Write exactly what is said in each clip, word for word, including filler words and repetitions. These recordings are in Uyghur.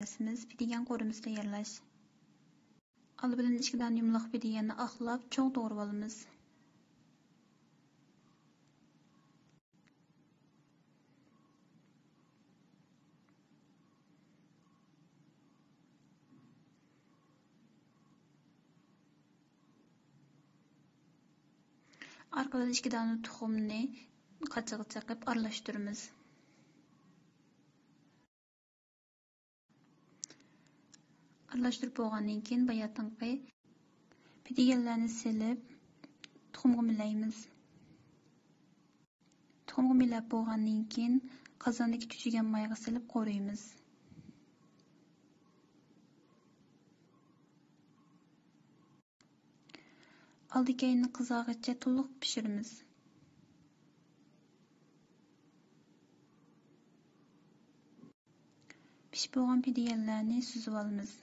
دەرسىمىز، پېتىگەن قورۇمىسى تەييارلاش. ئالدى بىلەن ئىككى دانە يۇمىلاق پېتىگەننى ئاقلاپ، چوڭ توغرىۋالىمىز. ئارقىدىن ئىككى دانە تۇخۇمنى قاچىغا چېقىپ ئارىلاشتۇرىمىز. ئارىلاشتۇرۇپ بولغاندىن كېيىن، باياتىنقى پېتىگەنلەرنى سېلىپ، تۇخۇمغا مىلەيمىز. تۇخۇمغا مىلەپ بولغاندىن كېيىن، قازاندىكى چۈچۈگەن مايغا سېلىپ قورۇيمىز. ئالدى كەينىنى قىزارغىچە تولۇق پىشۇرىمىز. پىشىپ بولغان پېتىگەنلەرنى سۈزۈۋالىمىز.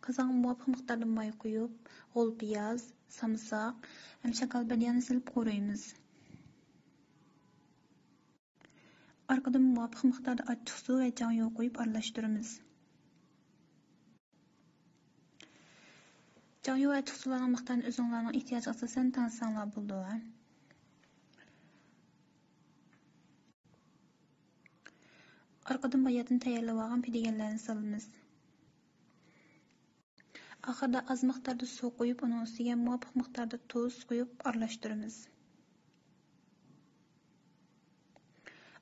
قازانغا مۇۋاپىق مىقداردا ماي قۇيۇپ، غول پىياز، سامساق ھەم شاكال بادىياننى سېلىپ قورۇيمىز. ئارقىدىن مۇۋاپىق مىقداردا ئاچچىقسۇ ۋە جاڭيۇ قۇيۇپ ئارىلاشتۇرىمىز. جاڭيۇ ۋە ئاچچىقسۇلارنىڭ مىقدارىنى ئۆزۈڭلارنىڭ ئېھتىياجىغا ئاساسەن تەڭشىسەڭلار بولىدۇ. ئارقىدىن باياتىن تەييارلىۋالغان پېتىگەنلەرنى سالىمىز. ئاخىرىدا ئاز مىقداردا سۇ قۇيۇپ، ئۇنىڭ ئۈستىگە مۇۋاپىق مىقداردا تۇز قۇيۇپ ئارىلاشتۇرىمىز.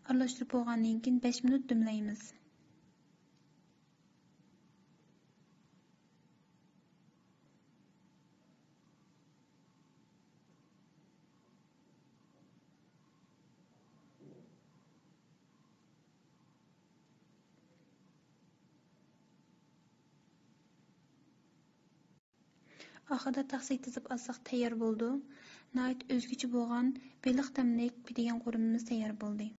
ئارىلاشتۇرۇپ بولغاندىن كېيىن بەش مىنۇت دۈملەيمىز. ئاخىرىدا تەخسىگە تىزىپ ئالساق تەييار بولىدۇ. ناھايىتى ئۆزگىچە بولغان بېلىق تەملىك پېتىگەن قورۇمىمىز تەييار بولدى.